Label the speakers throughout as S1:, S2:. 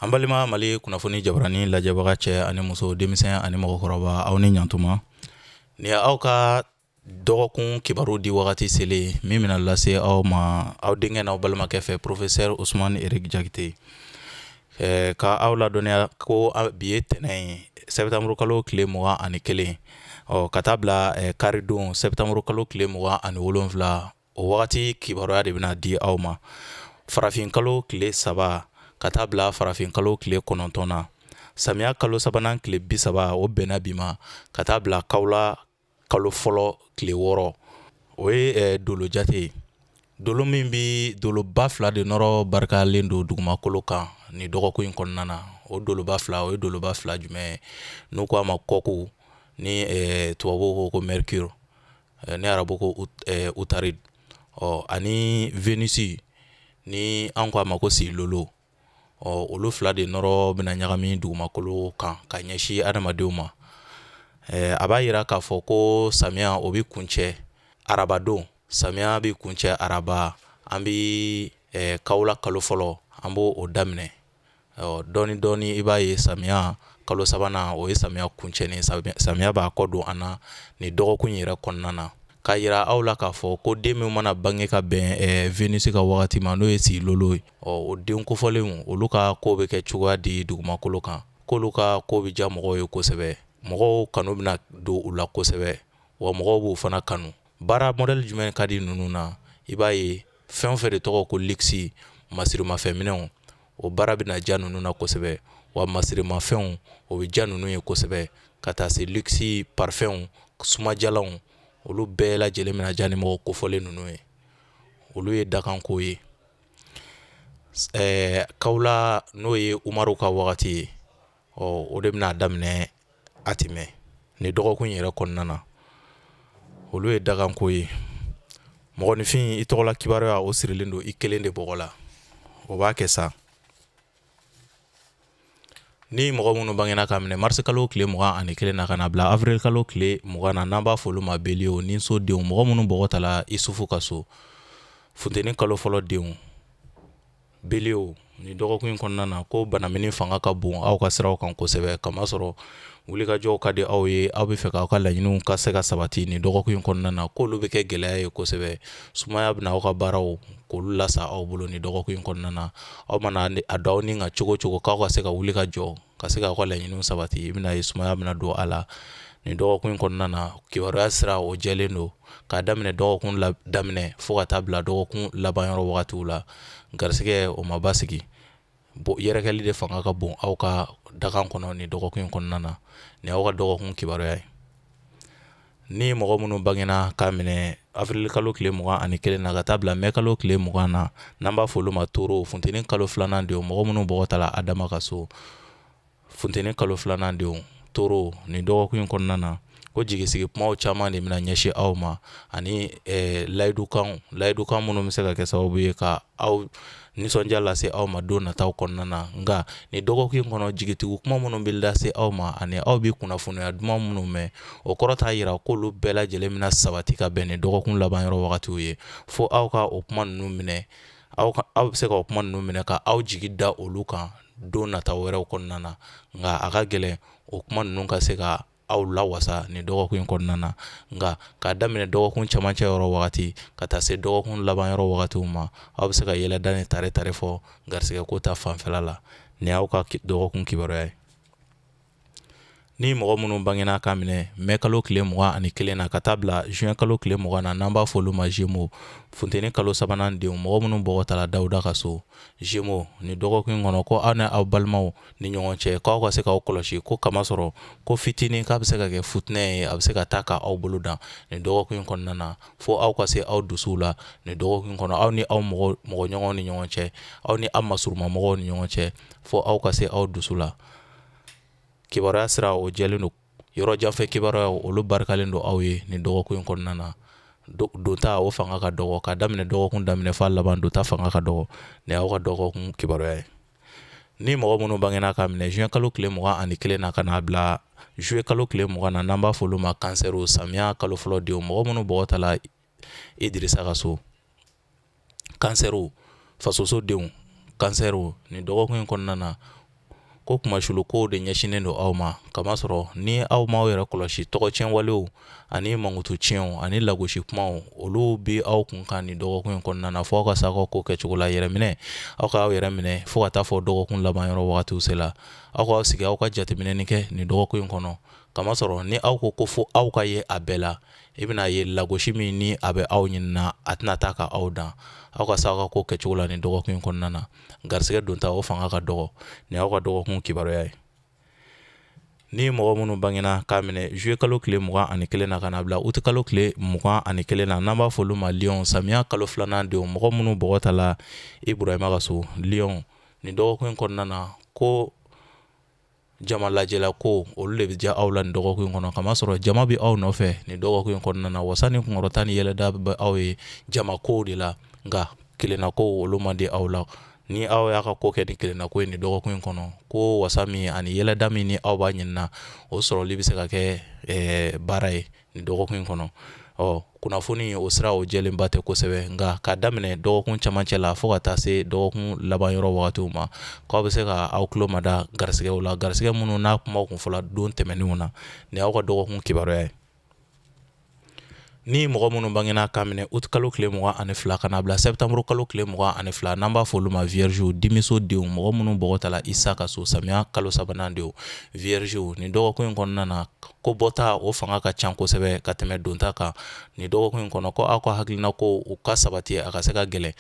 S1: An balima Mali kunnafoni jabarani lajɛbaga cɛ ani muso, denmisɛn ani mɔgɔkɔrɔba, aw ni ɲantuma. Nin ye aw ka dɔgɔkun kibaru di wagati selen min bɛna lase aw ma aw denkɛ n'aw balimakɛ fɛ, professeur Ousmane Eric Diakité. Ka aw ladɔnniya ko bi ye tɛnɛn ye, septembre kalo tile 21, ɔ ka taa bila karidon septembre kalo tile 27, o wagati kibaruya de bɛna di aw ma. Farafin kalo tile 3 ka taa bila farafin kalo tile 9 na, samiya kalo sabanan tile 30, o bɛnna bi ma, ka taa bila kawula kalo fɔlɔ tile 6, o ye dolo jate ye. Dolo min bi doloba fila de nɔrɔ barikalen don dugumakolo kan nin dɔgɔkun in kɔnɔna na. O doloba fila, o ye doloba fila jumɛn ye? N'u ko a ma kɔku, ni tubabuw ko ko Mercure, ni arabu ko Utarid, ɔ ani Venus, ni an ko a ma ko Silolo. Ɔ olu fila de nɔrɔ bɛna ɲagami dugumakolo kan ka ɲɛsin adamadenw ma. A b'a yira k'a fɔ ko samiya o bɛ kuncɛ arabadon. Samiya bɛ kuncɛ araba, an bɛ kawula kalo fɔlɔ, an b'o o daminɛ. Ɔ dɔɔni dɔɔni, i b'a ye samiya kalo sabanan, o ye samiya kuncɛni. Samiya b'a kɔ don an na nin dɔgɔkun yɛrɛ kɔnɔna na. K'a yira aw la k'a fɔ ko den min mana bange ka bɛn Venus ka wagati ma, n'o ye Silolo ye, ɔ o den kofɔlenw, olu ka ko bɛ kɛ cogoya di dugumakolo kan? K'olu ka ko bɛ diya mɔgɔw ye kosɛbɛ, mɔgɔw kanu bɛna don u la kosɛbɛ, wa mɔgɔw b'u fana kanu. Baara modèle jumɛn ka di ninnu na? I b'a ye fɛn o fɛn de tɔgɔ ko luxe, masirimafɛnminɛnw, o baara bɛna diya ninnu na kosɛbɛ, wa masirimafɛnw, o bɛ diya ninnu ye kosɛbɛ, ka taa se luxe parfumw, sumajalanw, olu bɛɛ lajɛlen bɛna diya ni mɔgɔ kofɔlen ninnu ye. Olu ye dakanko ye. Kawula, n'o ye Umaru ka wagati ye, ɔ o de bɛna daminɛ a tɛmɛ nin dɔgɔkun yɛrɛ kɔnɔna na. Olu ye dakanko ye. Mɔgɔninfin, i tɔgɔla kibaruya, o sirilen don i kelen de bɔgɔ la. O b'a kɛ sa. Ni mɔgɔ minnu bangena ka minɛ marisi kalo tile 21 na ka na bila avril kalo tile 20 na, n'an b'a fɔ olu ma bélier ni so denw, mɔgɔ minnu bɔgɔ tala Isufu ka so, funteni kalo fɔlɔ denw, bélier, nin dɔgɔkun in kɔnɔna na, ko banamini fanga ka bon aw ka siraw kan kosɛbɛ, kamasɔrɔ wulikajɔw ka di aw ye. Aw bɛ fɛ k'aw ka laɲiniw ka se ka sabati nin dɔgɔkun in kɔnɔna na, k'olu bɛ kɛ gɛlɛya ye kosɛbɛ. Sumaya bɛna aw ka baaraw k'olu lasa aw bolo nin dɔgɔkun in kɔnɔna na. Aw mana a dɔn aw ni ka cogo cogo k'aw ka se ka wuli ka jɔ, ka se k'aw ka laɲiniw sabati, i bɛna ye sumaya bɛna don a la nin dɔgɔkun in kɔnɔna na. Kibaruya sira, o jɛlen don. K'a daminɛ dɔgɔkun daminɛ fo ka taa bila dɔgɔkun laban yɔrɔ wagatiw la, garisɛgɛ o ma basigi, yɛrɛkɛli de fanga ka bon aw ka dakan kɔnɔ nin dɔgɔkun in kɔnɔna na. Nin aw ka dɔgɔkun kibaruya ye. Ni mɔgɔ minnu bangena k'a minɛ avril kalo tile 21 na ka taa bila mɛ kalo tile 20 na, n'an b'a fɔ olu ma taureau, funteni kalo filanan denw, mɔgɔ minnu bɔgɔ tala Adama ka so, funteni kalo filanan denw, taureau, nin dɔgɔkun in kɔnɔna na, ko jigisigi kumaw caman de bɛna ɲɛsin aw ma, ani layidukan, layidukan minnu bɛ se ka kɛ sababu ye ka aw nisɔndiya lase aw ma don nataw kɔnɔna na. Nka nin dɔgɔkun in kɔnɔ, jigitigiw kuma minnu bɛ lase aw ma ani aw bɛ kunnafoniya duman minnu mɛn, o kɔrɔ t'a yira k'olu bɛɛ lajɛlen bɛna sabati ka bɛn nin dɔgɔkun laban yɔrɔ wagatiw ye. Fo aw ka o kuma ninnu minɛ, aw bɛ se ka o kuma ninnu minɛ ka aw jigi da olu kan don nata wɛrɛw kɔnɔna na. Nka a ka gɛlɛn o kuma ninnu ka se ka aw lawasa nin dɔgɔkun in kɔnɔna na. Nka k'a daminɛ dɔgɔkun camancɛ yɔrɔ wagati ka taa se dɔgɔkun laban yɔrɔ wagatiw ma, aw bɛ se ka yɛlɛda ni tare tare fɔ garisɛgɛ ko ta fanfɛla la. Nin y'aw ka dɔgɔkun kibaruya ye. Ni mɔgɔ minnu bangena k'a minɛ mɛ kalo tile 21 na ka taa bila juin kalo tile 20 na, n'an b'a fɔ olu ma Gémeaux, funteni kalo sabanan denw, mɔgɔ minnu bɔgɔ tala Dawuda ka so, Gémeaux, nin dɔgɔkun in kɔnɔ, ko aw ni aw balimaw ni ɲɔgɔn cɛ, k'aw ka se k'aw kɔlɔsi, ko kamasɔrɔ ko fitinin k'a bɛ se ka kɛ futinɛ ye, a bɛ se ka taa ka aw bolo dan nin dɔgɔkun in kɔnɔna na. Fo aw ka se aw dusuw la nin dɔgɔkun kɔnɔ, aw ni aw mɔgɔ ɲɔgɔnw ni ɲɔgɔn cɛ, aw ni aw masurumamɔgɔw ni ɲɔgɔn cɛ, fo aw ka se aw dusu la. Kibaruya sira, o jɛlen don. Yɔrɔ janfɛ kibaruyaw, olu barikalen don aw ye nin dɔgɔkun in kɔnɔna na. Donta, o fanga ka dɔgɔ. Ka daminɛ dɔgɔkun daminɛ f'a laban, donta fanga ka dɔgɔ. Nin y'aw ka dɔgɔkun kibaruya ye. Ni mɔgɔ minnu bangena k'a minɛ juin kalo tile 21 na ka n'a bila juillet kalo tile 20 na, n'an b'a fɔ olu ma cancer, samiya kalo fɔlɔ denw, mɔgɔ minnu bɔgɔ tala Idirisa ka so, cancer, fasoso denw, cancer, nin dɔgɔkun in kɔnɔna na, Ko kumasulu kow de ɲɛsinnen don aw ma, kamasɔrɔ ni aw m'aw yɛrɛ kɔlɔsi, tɔgɔcɛn walew ani mankutu tiɲɛw ani lagosi kumaw, olu bɛ aw kun kan nin dɔgɔkun in kɔnɔna na, fo aw ka se aw ka ko kɛcogo la. Yɛrɛminɛ, aw ka aw yɛrɛ minɛ fo ka taa fɔ dɔgɔkun laban yɔrɔ wagatiw sela. Aw k'aw sigi, aw ka jateminɛni kɛ nin dɔgɔkun in kɔnɔ, kamasɔrɔ ni aw ko ko fo aw ka ye a bɛɛ la, i bɛna ye lagosi min ni a bɛ aw ɲinina, a tɛna taa ka aw dan. Aw ka se aw ka ko kɛcogo la nin dɔgɔkun in kɔnɔna na. Garisɛgɛ donta, o fanga ka dɔgɔ. Nin y'aw ka dɔgɔkun kibaruya ye. Ni mɔgɔ minnu bangena k'a minɛ juillet kalo tile 21 na ka na bila août kalo tile 21 na, n'an b'a fɔ olu ma lion, samiya kalo filanan denw, mɔgɔ minnu bɔgɔ tala Iburahima ka so, lion, nin dɔgɔkun in kɔnɔna na, ko jama lajɛla ko olu de bɛ diya aw la nin dɔgɔkun in kɔnɔ, kamasɔrɔ jama bɛ aw nɔfɛ nin dɔgɔkun in kɔnɔna na. Wasa ni kunkɔrɔta ni yɛlɛda bɛ aw ye jama kow de la, nka kelenna ko olu man di aw la. Ni aw y'a ka ko kɛ ni kelenna ko ye nin dɔgɔkun in kɔnɔ, ko wasa min ani yɛlɛda min ni aw b'a ɲinina, o sɔrɔli bɛ se ka kɛ baara ye nin dɔgɔkun in kɔnɔ. Ɔ kunnafoni o sira o jɛlenba tɛ kosɛbɛ, nka k'a daminɛ dɔgɔkun camancɛ la fo ka taa se dɔgɔkun laban yɔrɔ wagatiw ma, k'aw bɛ se ka aw tulo mada garisɛgɛw la, garisɛgɛ minnu n'a kumaw kun fɔla don tɛmɛnenw na. Nin y'aw ka dɔgɔkun kibaruya ye. Ni mɔgɔ minnu bangena k'a minɛ août kalo tile 22 ka na bila septembre kalo tile 22, n'an b'a fɔ olu ma vierge, dimiso denw, mɔgɔ minnu bɔgɔ tala Isa ka so, samiya kalo sabanan denw, vierge, nin dɔgɔkun in kɔnɔna na, ko bɔta o fanga ka ca kosɛbɛ ka tɛmɛ donta kan nin dɔgɔkun in kɔnɔ. Ko aw ka hakilina ko u ka sabati, a ka se ka gɛlɛn,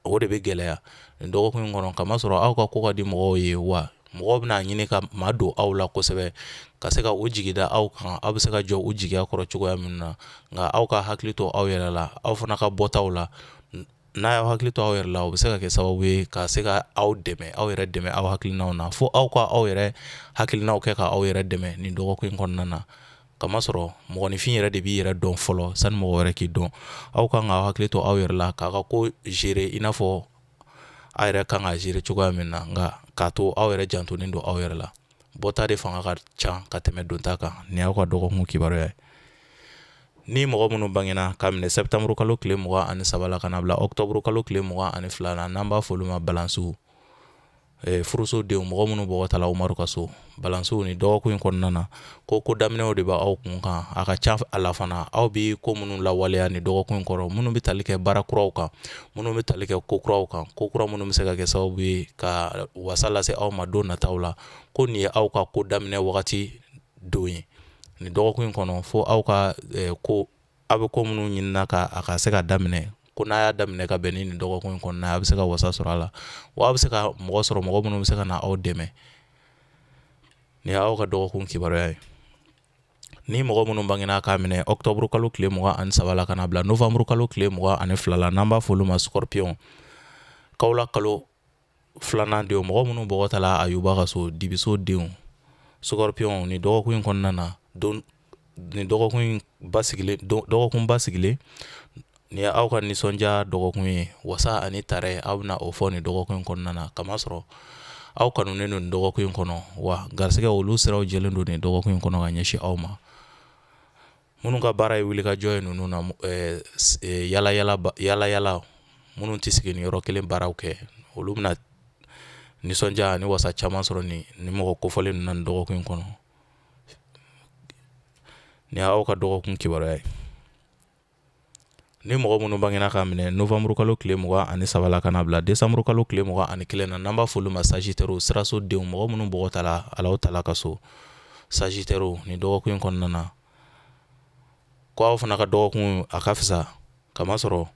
S1: o de bɛ gɛlɛya nin dɔgɔkun in kɔnɔ, kamasɔrɔ aw ka ko ka di mɔgɔw ye, wa mɔgɔw bɛna ɲini ka maa don aw la kosɛbɛ, ka se ka u jigi da aw kan, aw bɛ se ka jɔ u jigiya kɔrɔ cogoya min na. Nka aw ka hakili to aw yɛrɛ la, aw fana ka bɔtaw la. N'a y'aw hakili to aw yɛrɛ la, o bɛ se ka kɛ sababu ye ka se ka aw dɛmɛ, aw yɛrɛ dɛmɛ aw hakilinaw na. Fo aw ka aw yɛrɛ hakilinaw kɛ ka aw yɛrɛ dɛmɛ nin dɔgɔkun in kɔnɔna na, kamasɔrɔ mɔgɔninfin yɛrɛ de b'i yɛrɛ dɔn fɔlɔ sani mɔgɔ wɛrɛ k'i dɔn. Aw kan k'aw hakili to aw yɛrɛ la, k'a ka ko gérer i n'a fɔ aw yɛrɛ kan k'a gérer cogoya min na, nka k'a to aw yɛrɛ jantonen don aw yɛrɛ la. Bɔta de fanga ka ca ka tɛmɛ donta kan. Nin y'aw ka dɔgɔkun kibaruya ye. Ni mɔgɔ minnu bangena k'a minɛ septembre kalo tile 23 la ka na bila octobre kalo tile 22 na, n'an b'a fɔ olu ma balansiw, furuso denw, mɔgɔ minnu bɔgɔ tala Umaru ka so, balansiw, nin dɔgɔkun in kɔnɔna na, ko ko daminɛw de bɛ aw kun kan. A ka ca a la fana, aw bɛ ko minnu lawaleya nin dɔgɔkun in kɔrɔ, minnu bɛ tali kɛ baara kuraw kan, minnu bɛ tali kɛ ko kuraw kan, ko kura minnu bɛ se ka kɛ sababu ye ka wasa lase aw ma don nataw la, ko nin ye aw ka ko daminɛ wagati don ye nin dɔgɔkun in kɔnɔ. Fo aw ka ko aw bɛ ko minnu ɲinina ka a ka se ka daminɛ, ko n'a y'a daminɛ ka bɛn ni nin dɔgɔkun in kɔnɔna, a bɛ se ka wasa sɔrɔ a la, wa aw bɛ se ka mɔgɔ sɔrɔ, mɔgɔ minnu bɛ se ka na aw dɛmɛ. Nin y'aw ka dɔgɔkun kibaruya ye. Ni mɔgɔ minnu bangena k'a minɛ octobre kalo tile 23 la ka na bila novembre kalo tile 22 la, n'an b'a fɔ olu ma scorpion, kawula kalo filanan denw, mɔgɔ minnu bɔgɔ tala Ayuba ka so, dibiso denw, scorpion, nin dɔgɔkun in kɔnɔna na, don nin dɔgɔkun in basigilen, dɔgɔkun basigilen, nin ye aw ka nisɔndiya dɔgɔkun ye. Wasa ani tare, aw bɛna o fɔ nin dɔgɔkun in kɔnɔna na, kamasɔrɔ aw kanunen don nin dɔgɔkun in kɔnɔ, wa garisɛgɛ olu siraw jɛlen don nin dɔgɔkun in kɔnɔ ka ɲɛsin aw ma. Minnu ka baara ye wulikajɔ ye ninnu na, yala yala yala yala, minnu tɛ sigi ni yɔrɔ kelen baaraw kɛ, olu bɛna nisɔndiya ani wasa caman sɔrɔ nin mɔgɔ kofɔlen ninnu na nin dɔgɔkun in kɔnɔ. Nin y'aw ka dɔgɔkun kibaruya ye. Ni mɔgɔ minnu bangena k'a minɛ novembre kalo tile 23 la ka na bila décembre kalo tile 21 na, n'an b'a fɔ olu ma sagittaire, siraso denw, mɔgɔ minnu bɔgɔ tala Alahu taala ka so, sagittaire, nin dɔgɔkun in kɔnɔna na, ko aw fana ka dɔgɔkun a ka fisa, kamasɔrɔ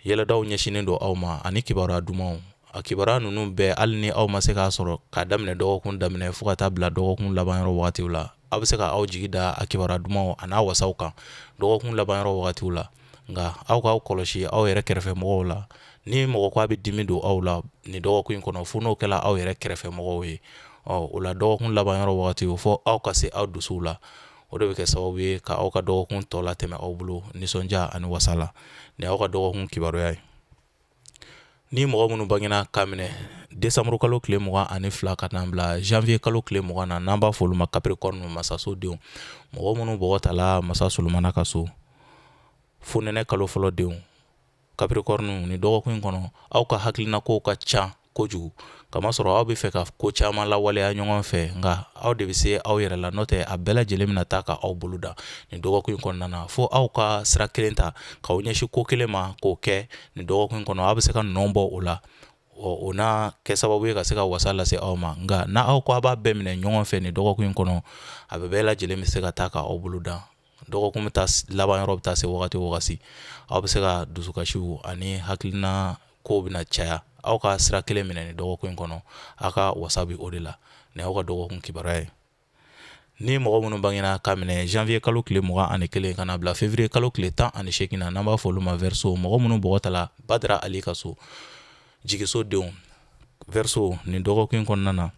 S1: yɛlɛdaw ɲɛsinnen don aw ma ani kibaruya dumanw. A kibaruya ninnu bɛɛ, hali ni aw ma se k'a sɔrɔ k'a daminɛ dɔgɔkun daminɛ fo ka taa bila dɔgɔkun laban yɔrɔ wagatiw la, aw bɛ se ka aw jigi da a kibaruya dumanw a n'a wasaw kan dɔgɔkun laban yɔrɔ wagatiw la. Nka aw k'aw kɔlɔsi aw yɛrɛ kɛrɛfɛ mɔgɔw la. Ni mɔgɔ ko a bɛ dimi don aw la nin dɔgɔkun in kɔnɔ, fo n'o kɛla aw yɛrɛ kɛrɛfɛ mɔgɔw ye. Ɔ o la, dɔgɔkun laban yɔrɔ wagati, o fɔ aw ka se aw dusuw la, o de bɛ kɛ sababu ye ka aw ka dɔgɔkun tɔ latɛmɛ aw bolo nisɔndiya ani wasa la. Nin y'aw ka dɔgɔkun kibaruya ye. Ni mɔgɔ minnu bangena k'a minɛ décembre kalo tile 22 ka na bila janvier kalo tile 20 na, n'an b'a fɔ olu ma capricorne, masaso denw, mɔgɔ minnu bɔgɔ tala masa Solomana ka so, fonɛnɛ kalo fɔlɔ denw, capricorne, nin dɔgɔkun in kɔnɔ, aw ka hakilina kow ka ca. kojugu, kamasɔrɔ aw bɛ fɛ ka ko caman lawaleya ɲɔgɔn fɛ, nka aw de bɛ se aw yɛrɛ la, n'o tɛ a bɛɛ lajɛlen bɛna taa ka aw bolo dan nin dɔgɔkun in kɔnɔna na. Fo aw ka sira kelen ta k'aw ɲɛsin ko kelen ma k'o kɛ nin dɔgɔkun in kɔnɔ, aw bɛ se ka nɔ bɔ o la, o na kɛ sababu ye ka se ka wasa lase aw ma. Nka n'a aw ko a b'a bɛɛ minɛ ɲɔgɔn fɛ nin dɔgɔkun in kɔnɔ, a bɛ bɛɛ lajɛlen bɛ se ka taa ka aw bolo dan. Dɔgɔkun bɛ taa laban yɔrɔ bɛ taa se wagati o wagati, aw bɛ se ka dusukasiw ani hakilina kow bɛna caya. Aw ka sira kelen minɛ nin dɔgɔkun in kɔnɔ, aw ka wasa bɛ o de la. Nin y'aw ka dɔgɔkun kibaruya ye. Ni mɔgɔ minnu bangena ka minɛ janvier kalo tile 21 ka na bila février kalo tile 18 na, n'an b'a fɔ olu ma Verseau, mɔgɔ minnu bɔgɔ tala Badara Ali ka so, jigiso denw, Verseau, nin dɔgɔkun in kɔnɔna na,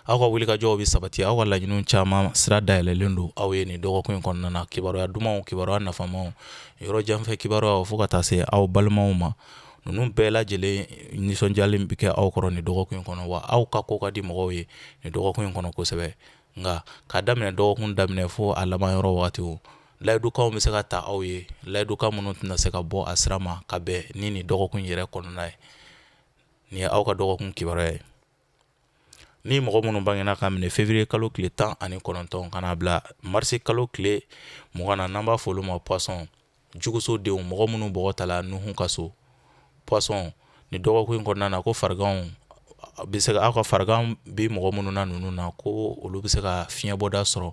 S1: aw ka wulikajɔw bɛ sabati, aw ka laɲiniw caman sira dayɛlɛlen don aw ye nin dɔgɔkun in kɔnɔna na. Kibaruya dumanw, kibaruya nafamaw, yɔrɔ janfɛ kibaruyaw, fo ka taa se aw balimaw ma, ninnu bɛɛ lajɛlen nisɔndiyalen bɛ kɛ aw kɔrɔ nin dɔgɔkun in kɔnɔ. Wa aw ka ko ka di mɔgɔw ye nin dɔgɔkun in kɔnɔ kosɛbɛ. Nka k'a daminɛ dɔgɔkun daminɛ fo a laban yɔrɔ wagati, layidukanw bɛ se ka ta aw ye, layidukan minnu tɛna se ka bɔ a sira ma ka bɛn ni nin dɔgɔkun yɛrɛ kɔnɔna ye. Nin ye aw ka dɔgɔkun kibaruya ye. Ni mɔgɔ minnu bangena ka minɛ février kalo tile 19 ka na bila mars kalo tile 20 na, n'an b'a fɔ olu ma poisson, juguso denw, mɔgɔ minnu bɔgɔ tala Nuhu ka so, poisson, nin dɔgɔkun in kɔnɔna na, ko fariganw bɛ se ka aw ka farigan bɛ mɔgɔ minnu na ninnu na, ko olu bɛ se ka fiɲɛbɔda sɔrɔ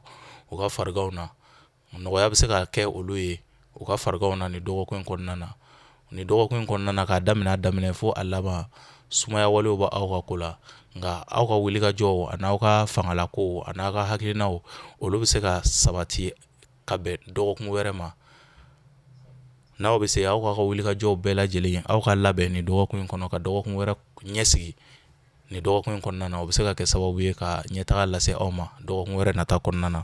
S1: u ka fariganw na. Nɔgɔya bɛ se ka kɛ olu ye u ka fariganw na nin dɔgɔkun in kɔnɔna na. Nin dɔgɔkun in kɔnɔna na, k'a daminɛ a daminɛ fo a laban, sumaya walew bɛ aw ka ko la, nka aw ka wulikajɔw ani aw ka fangalakow ani aw ka hakilinaw, olu bɛ se ka sabati ka bɛn dɔgɔkun wɛrɛ ma. N'aw bɛ se aw ka wulikajɔw bɛɛ lajɛlen, aw ka labɛn nin dɔgɔkun in kɔnɔ ka dɔgɔkun wɛrɛ ɲɛsigi nin dɔgɔkun in kɔnɔna na, o bɛ se ka kɛ sababu ye ka ɲɛtaga lase aw ma dɔgɔkun wɛrɛ nata kɔnɔna na.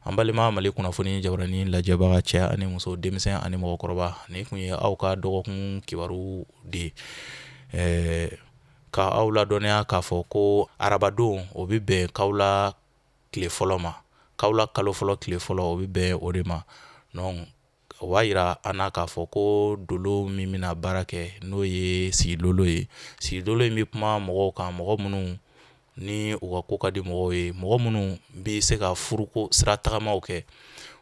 S1: An balima Mali kunnafoni jabaranin lajɛbaga, cɛ ani muso, denmisɛn ani mɔgɔkɔrɔba, nin kun ye aw ka dɔgɔkun kibaru de ye. Ka aw ladɔnniya k'a fɔ ko arabadon, o bɛ bɛn kawula tile fɔlɔ ma, kawula kalo fɔlɔ tile fɔlɔ, o bɛ bɛn o de ma. Donc o b'a yira an na k'a fɔ ko dolo min bɛna baara kɛ, n'o ye sigidolo ye. Sigidolo in bɛ kuma mɔgɔw kan, mɔgɔ minnu ni u ka ko ka di mɔgɔw ye, mɔgɔ minnu bɛ se ka furuko sira tagamaw kɛ.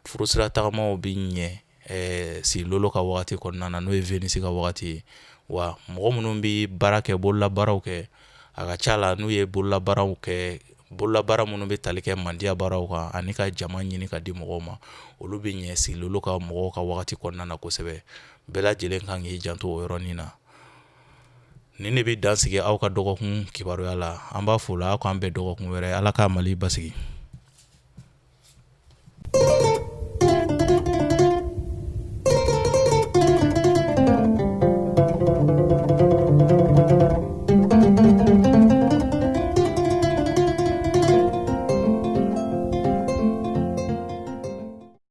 S1: Furu sira tagamaw bɛ ɲɛ sigidolo ka wagati kɔnɔna na, n'o ye Venus ka wagati ye. Wa mɔgɔ minnu bɛ baara kɛ, bololabaaraw kɛ, a ka ca la n'u ye bololabaaraw kɛ, bololabaara minnu bɛ tali kɛ mandiya baaraw kan ani ka jama ɲini ka di mɔgɔw ma, olu bɛ ɲɛ sigidolo ka mɔgɔw ka wagati kɔnɔna na kosɛbɛ. Bɛɛ lajɛlen kan k'i janto o yɔrɔnin na. Nin de bɛ dan sigi aw ka dɔgɔkun kibaruya la. An b'a fo la, aw k'an bɛn dɔgɔkun wɛrɛ. Ala ka Mali basigi.